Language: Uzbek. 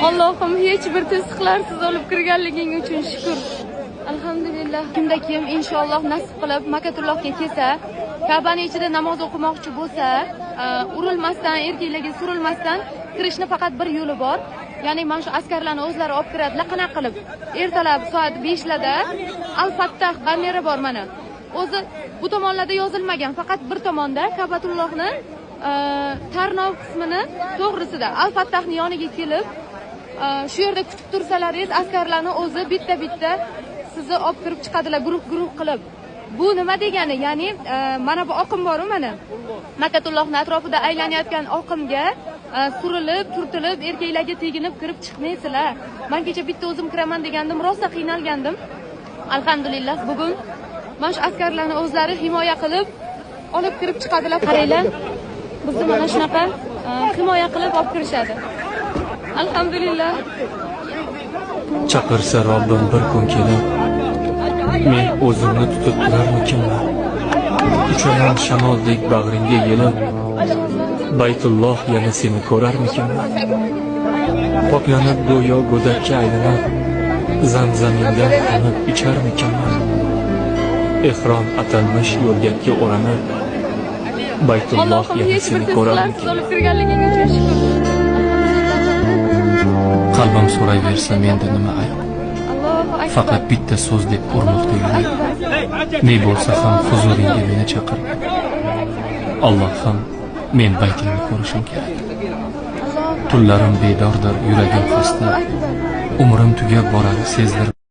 Allohim, hech bir to'siqlarsiz olib kirganliging uchun shukur. Alhamdulillah. Kimda kim inshaalloh nasib qilib Makatullohga kelsa, Ka'bani ichida namoz o'qimoqchi bo'lsa, urilmasdan, erkaklarga surilmasdan kirishni faqat bir yo'li bor. Ya'ni mana shu askarlarni o'zlari olib kiradilar. Qanaqa qilib? Ertalab soat 5 larda Al Fattah banneri bor mana. O'zi bu tomonlarda yozilmagan, faqat bir tomonda Ka'batullohni tarnov qismini to'g'risida Al Fattahni yoniga kelib, shu yerda kutib tursalaringiz, askarlarni o'zi bitta-bitta sizni olib kirib chiqadilar, guruh-guruh qilib. Bu nima degani? Ya'ni mana bu oqim bor-u mana. Makatullohni atrofida aylanayotgan oqimga surilib, turtilib, erkaklarga teginib kirib chiqmaysizlar. Men kecha bitta o'zim kiraman degandim, rosa qiynalgandim. Alhamdulillah, bugun mana shu askarlarni o'zlari himoya qilib olib kirib chiqadilar. Qaranglar, bizni mana shunaqa himoya qilib olib kirishadi. Alhamdulillah. Chaqirsa Robbim bir kun kelib, men o'zimni tutib turarmikinman? Uchaman shamoldek bag'ringga yelib, Baytulloh yana seni ko'rarmikinman? Poklanib go'yo go'dakka aylanib, zamzamingdan qonib icharmikinman? Ehrom atalmish yo'rgakka o'ranib, Baytulloh Allohim, yana hech bir seni to'siqlarsiz ko'rarmikinman? olib kirganliging uchun shukur. Qalbim so'rayversa menda nima ayb? Allohu akbar. Faqat bitta so'z deb urmoqda yurak. Ne bo'lsa ham huzuringga meni chaqirgin. Allohim, men baytingni ko'rishim kerak. Tunlarim bedordir, yuragim xasta. Umrim tugab borar, sezdirib.